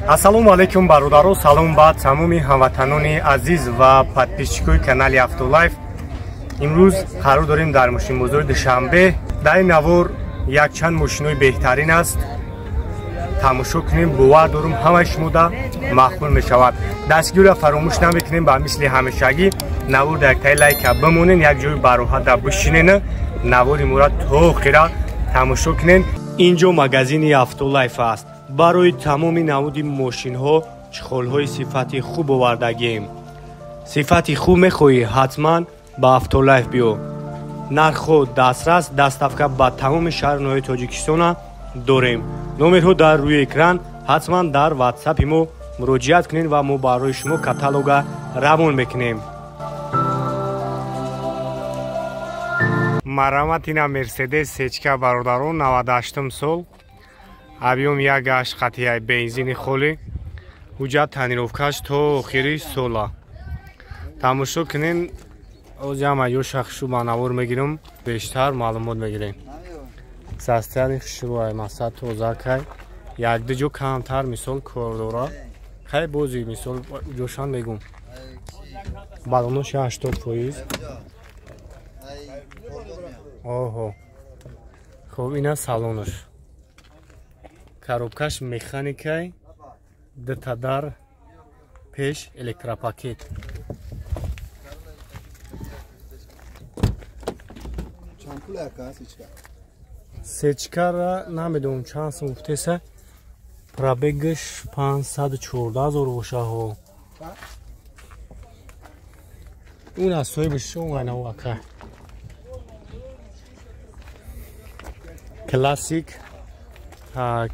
Ассалому алайкум бародаро, салом ба тамоми ҳамватанони азиз ва подписчикои канали Автолайф. Имрӯз қарор дорем дар мошинбозори Душанбе. Дар ин навор якчанд мошинҳои беҳтарин аст. Тамошо кунем, бовар дорум ҳамаи шумода маъқул мешавад. Дастгириро фаромӯш намекунем, ба мисли ҳамешагӣ навор дар яктаи лайка бимонен, як ҷои бароҳата бишинен, навори мора то охира тамошо кунен. Инҷо магазини Автолайф аст. Барои тамоми намуди мошинҳо чхолҳои сифати хуб овардагием. Сифати хуб мехоҳӣ, ҳатман ба Автолайф биё. Нархҳо дастрас, доставка ба тамоми шаҳру ноҳияи Тоҷикистона дорем. Номерҳо дар рӯи экран, ҳатман дар ватсапи мо муроҷиат кунед ва мо барои шумо каталога равон мекунем. Марамат ина Мерседес сечка бародарон, 98 сол, объем 1.8 қатъияи бензини холӣ, ҳуҷҷат тонировкаш то охири сола. Тамошо кунем, озиам ё шахшу ба навор мегирам, бештар маълумот мегирем. Состояни хушрӯай, масад тоза кай, якду ҷо камтар мисол кор дора. Хай бози мисол ҷошан мегум. Балонош 80%. Оҳо. Хоб ина салонош. Коробкаш механикай, дута дар пеш электропакет. Сечкара намедонам чанд сум гуфтеса, пробегаш 514 000 бошаҳо. Он аз соҳибаш онайнав ака. Классик, так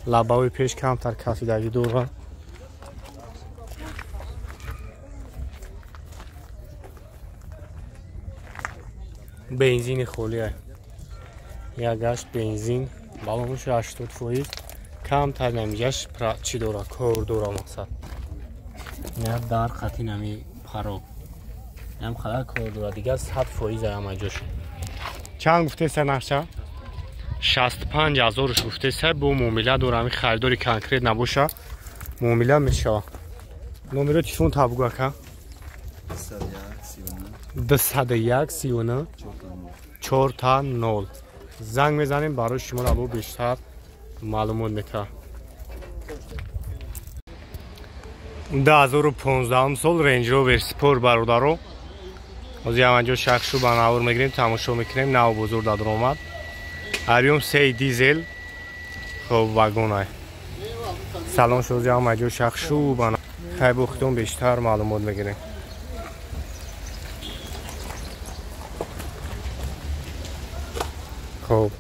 лабави пеш камтар кафидагӣ дора. Бензини холия. 1.8 бензин, балонаш 80%, камтар намиҷаш чӣ дора, кор дора мақсад. Я дар қати нами паро. Ям қадар кор дора, дигар 100% ҳама ҷош. Чанд гуфтеса нақша? 65 000 гуфтеса, бо муомила дора, ҳамин харидори конкрет набоша, муомила мешава. Номеро телефон табугу ака? 201 39 4 0. Занг мезанем, барои шумо бо бештар маълумот метаҳад. 2015 сол Range Rover Sport бародаро. Ҳозир ҳаманҷо шахшу ба навор мегирем, тамошо мекунем, нав бозор дар омад. Объем 3 дизел, хоб вагонай. Салон шози ҳамаҷо шахшу ба хай бо худтон бештар маълумот мегирем. Хоб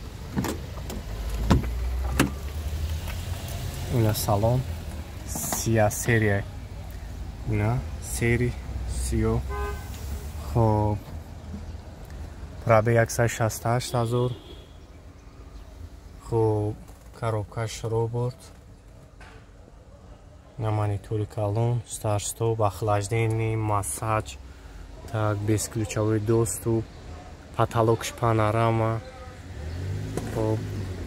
ина салон сия серия, ина сери сиё. Хоб пробег 168 000. Хоб коробкаш робот, на монитори калон, старт-стоп, охлаждение, массаж, так бесключевой доступ, потолокш панорама. Хоб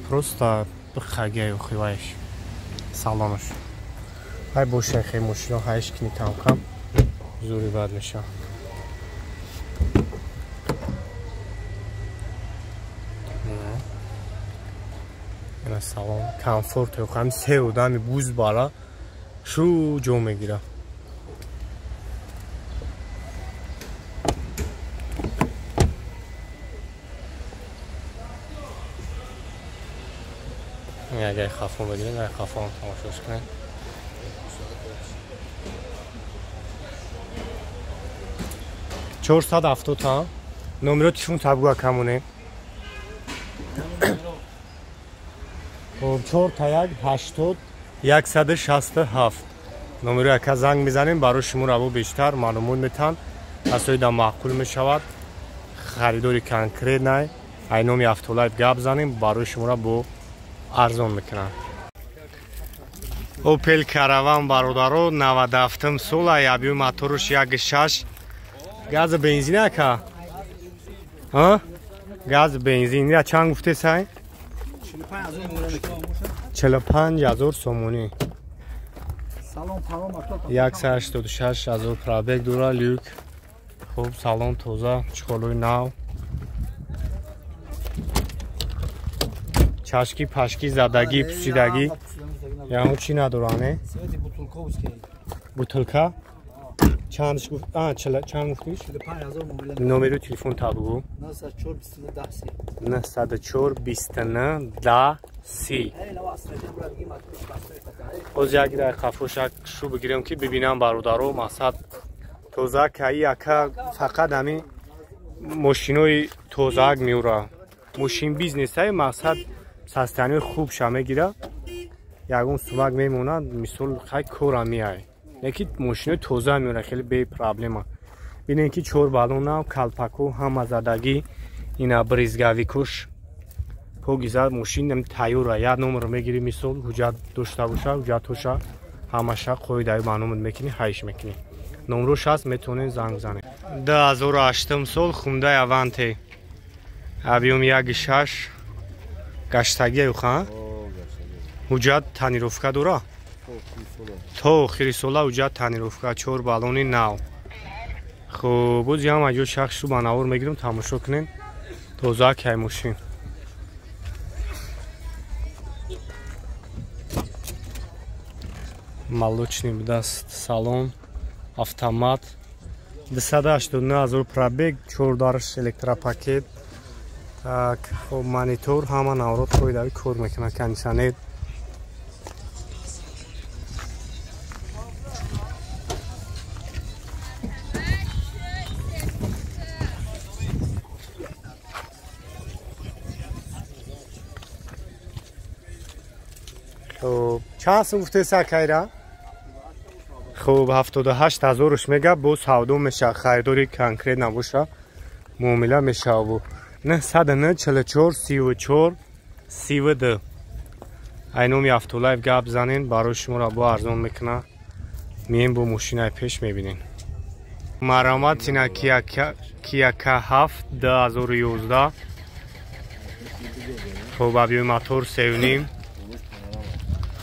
просто бихагияю хиваеш салонаш. Ҳай боша хе мошино ҳайш кини кам-кам зури бад меша. Ина салон комфорт, ҳам се одами буз бара шу ҷо мегира. Агар хафо бигиред, агар хафо ҳам тамошош кунед. 470 та номеро телефон табгу акамоне. Хоб 4 та 1 80 167 номеро яка занг мезанем, барои шумо раво бештар маълумот метаҳанд. Касои да маъқул мешавад, харидори конкрет най, ай номи Автолайф гап занем, барои шуморо бо арзон мекунанд. Opel Caravan бародаро, 97 сола, объем моторш 1.6, газ бензин ака. Ҳа? Газ бензин. Я чанд гуфтесай? 45 000 сомонӣ. 186 ҳазор пробег дора, люк. Хуб, салон тоза, чиқолои нав. Чашки пашки задагӣ, пусидагӣ. Ягон чӣ надора, не? Бутылка? Чандш гуфт? Чанд гуфтиш? Номери телефон та бугу. 904 29 10 30. Боз як дақиқа фошак шу бигирем ки бибинам бародаро, мақсад тоза каи ака фақат ҳамин мошинои тозаак меура. Мошин бизнесае, мақсад состояние хуб ша мегира. Ягон сумак мемонад, мисол хай кора меай. Леки мошинои тоза меура, хеле бе проблема. Бинем ки чор балон нав, калпаку ҳама задагӣ, ина бризгавикуш погиза мошин тайёра. Як номер мегири, мисол ҳуҷҷат дошта боша, ҳуҷҷатоша ҳамаша қоидаи ба номат мекунӣ, ҳайш мекунӣ. Номрош ҳаст, метавонед занг бизанед. 2008 сол Хундай Аванте. Объём 1.6 гаштагия юха? Ҳуҷҷат тонировка дора? То охири сола ҳуҷҷат тонировка, 4 баллони нав. Хуб, боз ҳама ҷо шахсу ба навор мегирем, тамошо кунем. Тоза кай мошин. Молочный будаст салон, автомат. 289 ҳазор пробег, 4 дарш электропакет. Так, хуб, монитор ҳама наворот қоидави кор мекунад, кондитсионер. Хуб, чанд сум гуфтеса акайра? Хуб, 78 ҳазорш мега, бо савдо меша, харидори конкрет набоша, муомила мешаву. 909 44 34 32. Ай номи Автолайф гап занен, барои шуморо бо арзон мекуна. Мием бо мошинаи пеш мебинен. Марамат ина Kia K7 2011. Хуб, объёми мотор 3.5.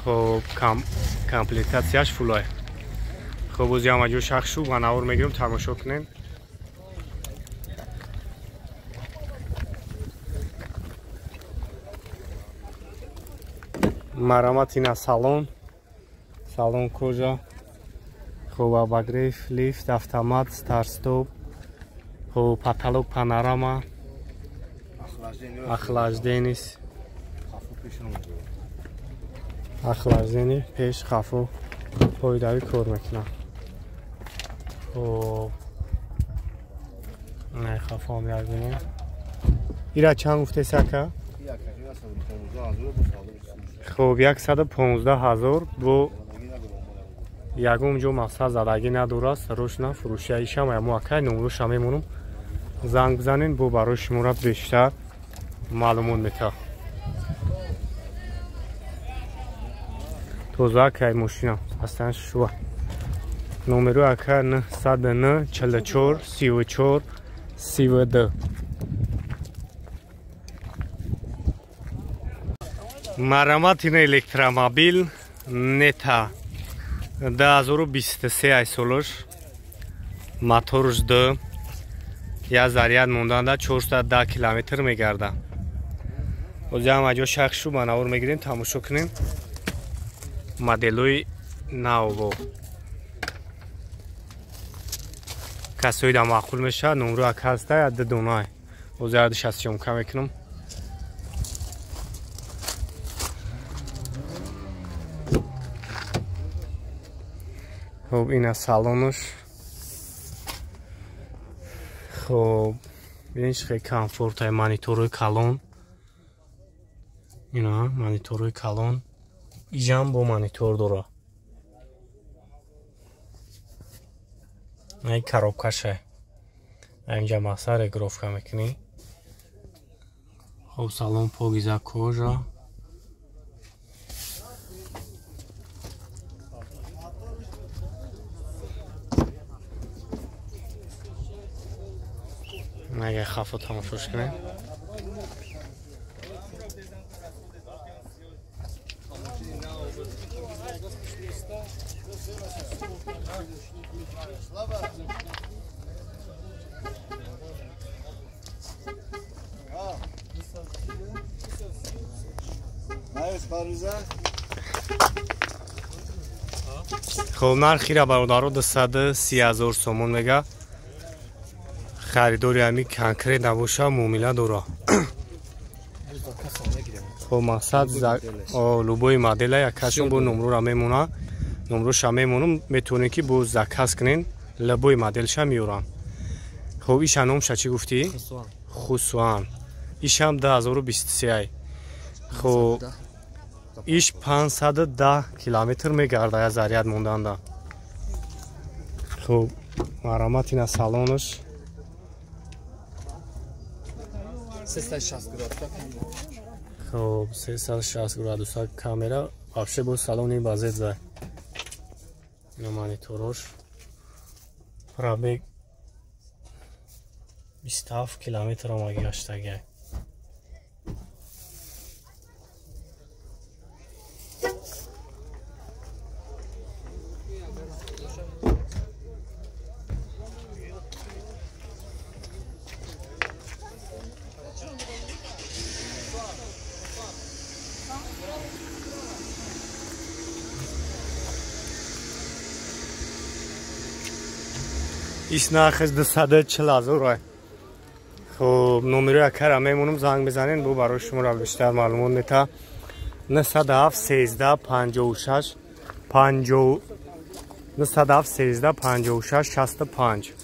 Хуб, комплектатсияш фулай. Хуб, боз ҳама ҷо шахшу ба навор мегирем, тамошо кунем. Марамат ина салон, салон кожа. Хуб, обогрев, лифт, автомат, старт-стоп. Хуб, потолок панорама, охлаждение, охлаждение пеш хафо пойдави кор мекунад. Хуб, не хафо як бинем. Ира чанд гуфтеси ака? Хуб, 115 ҳазор бо ягон ҷо мақсад задагӣ надорад, сарошна фурӯшияишам амо акай номроша мемонам. Занг бизанед, бо барои шуморо бештар маълумот метавад. Тоза акай мошина астан шува. Номеру ака 909 44 34 32. Марамат ина электромобил Нета 2023 ай солош, моторш 2, я заряд монданда 410 километр мегарда. Боз ҳама ҷо шахшу ба навор мегирем, тамошо кунем. Моделои навво. Касои да маъқул мешавад, номру ака ҳаста, я ду донай. Боз я 60 мекунам. Хуб, ина салонаш. Хуб, бинед чӣ хеле комфортай, мониторҳои калон. Ина мониторҳои калон. Ижам бо монитор дора. Ай коробкаша. Инҷа мақсад регировка мекунӣ. Хуб, салон покиза кожа. Агар хафо тамошош кунем. Хоб, нархира бародаро 230 000 сомон мега. Харидори ҳами конкрет набоша, муомила дора. Хоб, мақсад любой модела якашон бо номрора мемона. Номроша мемонам, метавонед ки бо заказ кунен, любой моделша меёрам. Хоб, иша номша чӣ гуфтӣ? Хусуан. Ишам 2023. Хоб, иш 510 километр мегарда я заряд монданда. Хоб, марамат ина салонаш. 360 градуса. Хоб, 360 градуса камера. Вообще бо салони базет зай. Ина мониторош. Пробег 27 километр омаги гаштагиай. Иш нархаш 240 000. Хоб, номеро якара мемонам, занг мезанен, бо барои шуморо бештар маълумот мета. 907 13 56 50 907 13 56 65.